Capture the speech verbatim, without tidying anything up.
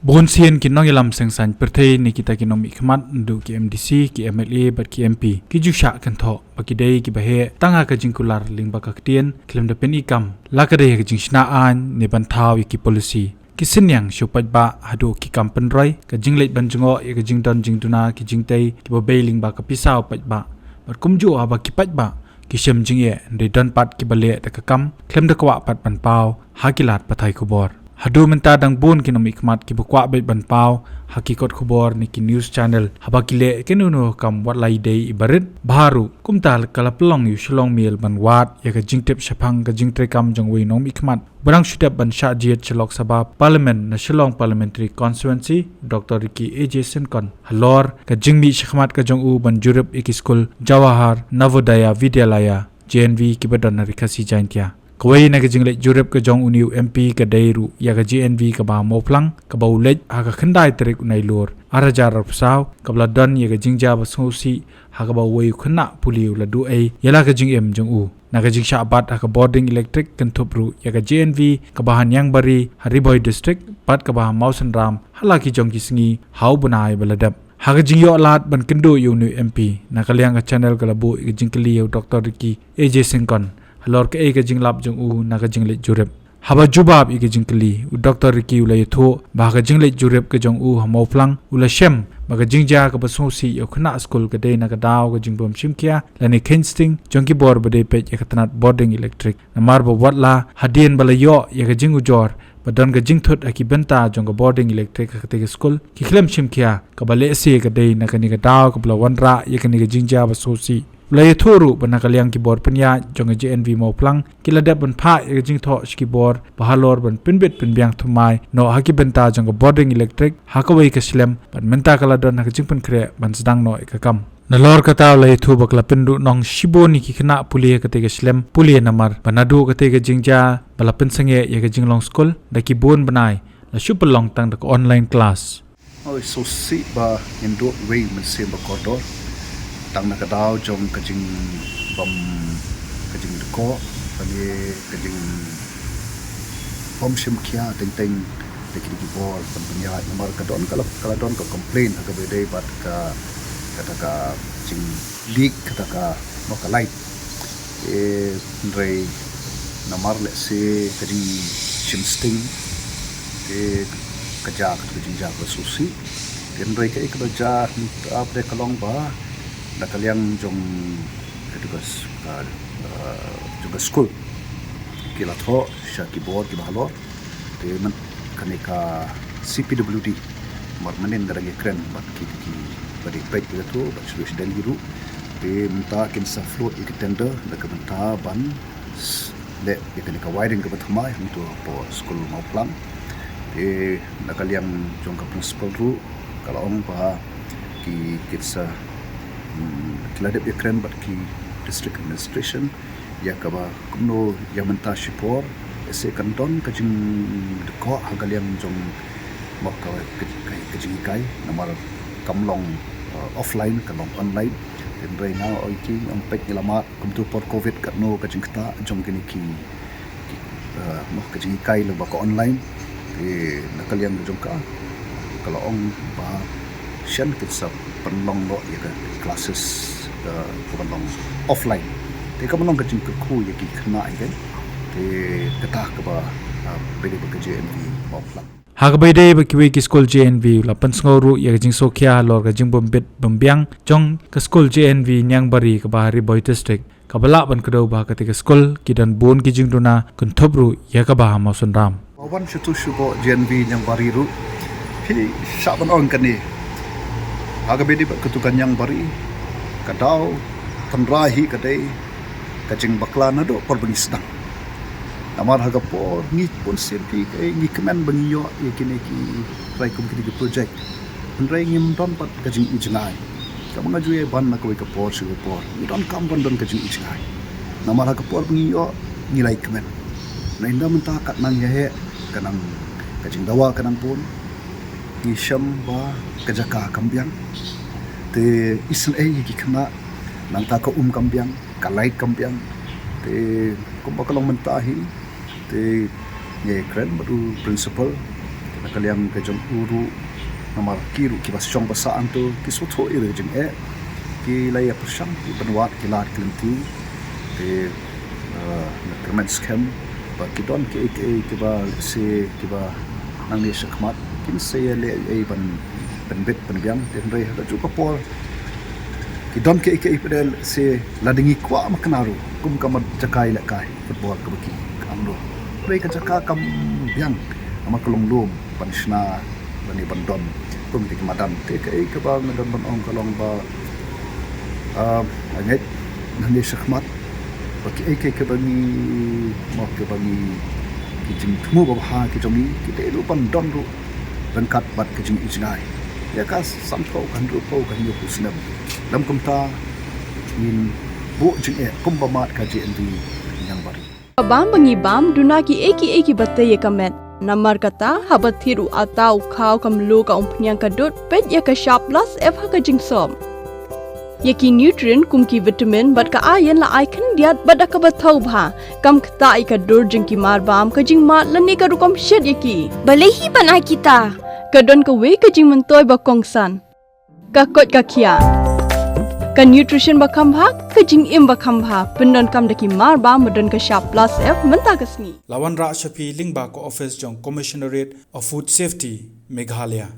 Bun sien ki nongïalam seng saiñ pyrthei ne kita ki nongmihkhmat, naduh ki M D C, ki M L A bad ki M P, ki ju shah kynthoh ba ki dei kiba heh tang ha ka jingkular lyngba ka ktien khlem da pyni kam, la ka dei ha ka jingshna aiñ ne ban thaw ïa ki policy. Ki synñiang shu paidbah haduh ki kam pynroi, ka jingleit ban jngoh ïa ka jingdon jingduna, ki jingtei kiba bei lyngba ka pisa u paidbah. Bad kumjuh haba ki paidbah ki shem jingeh, hynrei don pat kiba leh da ka kam khlem da kwah pat ban paw ha ki lad pathai khubor. Haduh mynta dang bun ki nongmihkhmat kiba kwah beit ban paw ha ki kot khubor ne ki news channel haba ki leh ïa kano kano ka kam, wat la i dei iba rit bha ruh. Kumta ka la pynlong ïa u Shillong Mail ban wad ïa ka jingtip shaphang ka jingtreikam jong uwei u nongmihkhmat ba dang shu dep ban shah jied sha Lok Sabha Parliament na Shillong Parliamentary Constituency, Doctor Ricky A J Syngkon, halor ka jingmih shakhmat ka jong u ban jurip ïa ki skul Jawahar Navodaya Vidyalaya, J N V, kiba don ha Ri Khasi Jaiñtia. Kawei na ka jingleit jurip ka jong une u M P ka dei ruh ïa ka J N V kaba ha Mawphlang, kaba u leit ha ka khyndai tarik u Nailur ar hajar arphew saw, kaba la don ïa ka jingjia ba sngewsih ha kaba uwei u khynnah pule u la duh ei ïa la ka jingim jong u. Na ka jingshah bat ha ka bording elektrik, kynthup ruh ïa ka J N V kaba ha Niangbari ha Ri Bhoi District bad kaba ha Mawsynram ha la ki jong ki sngi ha u bnai ba la dep. Ha ka jingïoh lad ban kynduh ïa une u M P, na ka liang ka channel ka la buh ïa ka jingkylli ïa u Doctor Ricky A J Syngkon halor kaei ka jinglap jong u na ka jingleit jurip. Haba jubab ïa ka jingkylli, u Doctor Ricky u la ïathuh ba ha ka jingleit jurip ka jong u ha Mawphlang, u la shem ba ka jingjia kaba sngewsih ïa u khynnah skul ka dei na ka daw ka jingbym shim khia lane kheiñ sting jong ki bor ba dei peit ïa ka tnat bording elektrik. Namar ba wat la hadien ba la ïoh ïa ka jingujor ba don ka jingthut ha ki bynta jong ka bording elektrik ha katei ka skul, ki khlem shim khia, kaba lehse ka dei na kane ka daw kaba la wanrah ïa kane ka jingjia ba sngewsih. U la ïathuh ruh ba na ka liang ki bor pynïaid jong ka J N V Mawphlang ki la dep ban phah ïa ka jingthoh sha ki bor ba halor ban pynbit pynbiang thymmai noh ha ki bynta jong ka bording elektrik ha kawei ka shlem, bad mynta ka la don ha ka jingpynkhreh ban sdang noh ïa ka kam. Nalor kata u la ïathuh ba ka la pynduhnong shibun ïa ki khynnah pule ha katei ka shlem pule, namar ba naduh katei ka jingjia ba la pynsangeh ïa ka jinglong skul da ki bun bnai, la shu pynlong tang da ka online class. Oi, sngewsih ba ngin duh wei mynsiem ba kordor. Tang na ka daw jong ka jingbym, ka jingdkoh, lane ka jingbym shim khia teng teng da ki, da ki bor ban pynïaid, namar ka don, ka la, ka la don ka complain ha kaba ïadei bad ka, kata ka jing leak kata ka, noh, ka light. Te hynrei namar lehse ka jingshim sting, te ka jia ka jingjia kaba sngewsih. Te hynrei kaei kaba jia, ap de ka long ba na ka liang jong, ka, ka, ka, jong ka skul ki la thoh sha ki bor kiba halor. Te mynta kane ka C P W D, namar mynnin nga dang ïakren bad ki, ki, kiba dei peit ïa kato, bad shu sdang hi ruh. Te mynta kin sa float ïa ka tender da ka bynta ban s-, leh ïa kane ka wiring kaba thymmai hangto hapoh skul Mawphlang. Te na ka liang jong ka principal ruh ka la ong ba ki, kin sa, hmm, ki la dep ïakren bad ki district administration ïa kaba kumno ïa mynta shipor, ese kan don ka jingdkoh ha ka liang jong, noh, ka, ka, ka, ka jinghikai, namar kam long, eh, offline, kan long online. Hynrei nga ong ïa ki, ong peit ngi la mad kumto por covid, katno ka jingktah jong kine ki, ki, eh, noh, ka jinghikai lyngba ka online. Te na ka liang jong ka, ka la ong ba shen kin sa pynlong noh ïa ka classes, eh, ka ban long offline. Te ka ban long ka jingkyrkhu ïa ki khynnah ïa ka. Te kata kaba, eh, ba dei ba ka J N V Mawphlang. Ha kaba ïadei bad kiwei ki skul J N V, u la pynsngew ruh ïa ka jingsngewkhia halor ka jingbym bit bym biang jong ka skul J N V Niangbari kaba ha Ri Bhoi District, kaba lah ban kdew ba ha katei ka skul ki don bun ki jingduna, kynthup ruh ïa kaba ha Mawsynram. Ba wan shuh tu shuh bad J N V Niangbari ruh, phi shah ban ong kane. Ha kaba ïadei bad katu ka Niangbari, ka daw tynrai hi ka dei ka jingbakla naduh por ba ngi sdang. Namar ha ka por ngi bun sien phi, eh, ngi kmen ba ngi ïoh ïa kine ki trai kum kine ki project. Hynrei ngim don pat ka jingujngai. Kaba nga ju ïai ban na kawei ka por sha kawei ka por, ngi donkam ban don ka jingujngai. Namar ha ka por ba ngi ïoh, ngi la ïakmen. Hynrei ynda mynta kat nang ïa heh, ka nang, ka jingdawa ka nang bun. Ngi shem ba ka jaka kam biang. Te isynei ïa ki khynnah, nangta ka um kam biang, ka light kam biang. Te kumba ka long mynta hi, te ngi ïakren bad u principal, te Ka liang ka jong u ruh, namar ki ruh kiba shong ba sah hangto ki sngewthuh ïa ka jingeh, ki la ïa pyrshang ki ban wad ki lad ki lynti, te uh, kyrmen skhem ba ki don kiei kiei kiba lehse kiba nangne shakhmat kin sa ïa leh ei ei ban, ban bit ban biang. Te hynrei ha kajuh ka por ki don kiei kiei pat lehse lada ngi kwah makna ruh, kum ka mat jaka ïalehkai football kaba ki ka angno, hynrei ka jaka kam biang, namar ka long lum ban shna lane ban don kum kita ki madan. Te kaei kaba nga don ban ong ka long ba, ah, nga ngeit nangne shakhmat ba kiei kiei kiba ngi, mo, kiba ngi, ki jingthmu babha ki jong ngi, ki dei ruh ban don ruh ryngkat bad ka jingïohi jngai ïa ka sanphew, ka hynriewphew, ka hynñiewphew snem. Lym kumta ngin buh jingeh kumba mad ka J N V Ñiangbari. Ka bam ba ngi bam duna kiei kiei kiba tei ïa ka met. Namar kata haba thied u ata u khaw ka mluh ka umphniang ka dud, peit ïa ka shap plus F ha ka jingsop. Ïa ki nutrient kum ki vitamin bad ka iron la ai khyndiat bad da kaba thaw bha. Kam ktah ïa ka dur jong ki marbam, ka jingmad lane ka rukom shet ïa ki. Balei hi ban ai kita? Ka don kawei ka jingmyntoi ba kongsan. Ka koit ka khiah. Ka nutrition ba kham bha, ka jingim ba kham bha. Pyndonkam da ki marbam ba don ka shap plus F mynta ka sngi. La wanrah sha phi lyngba ka office jong Commissionerate of Food Safety, Meghalaya.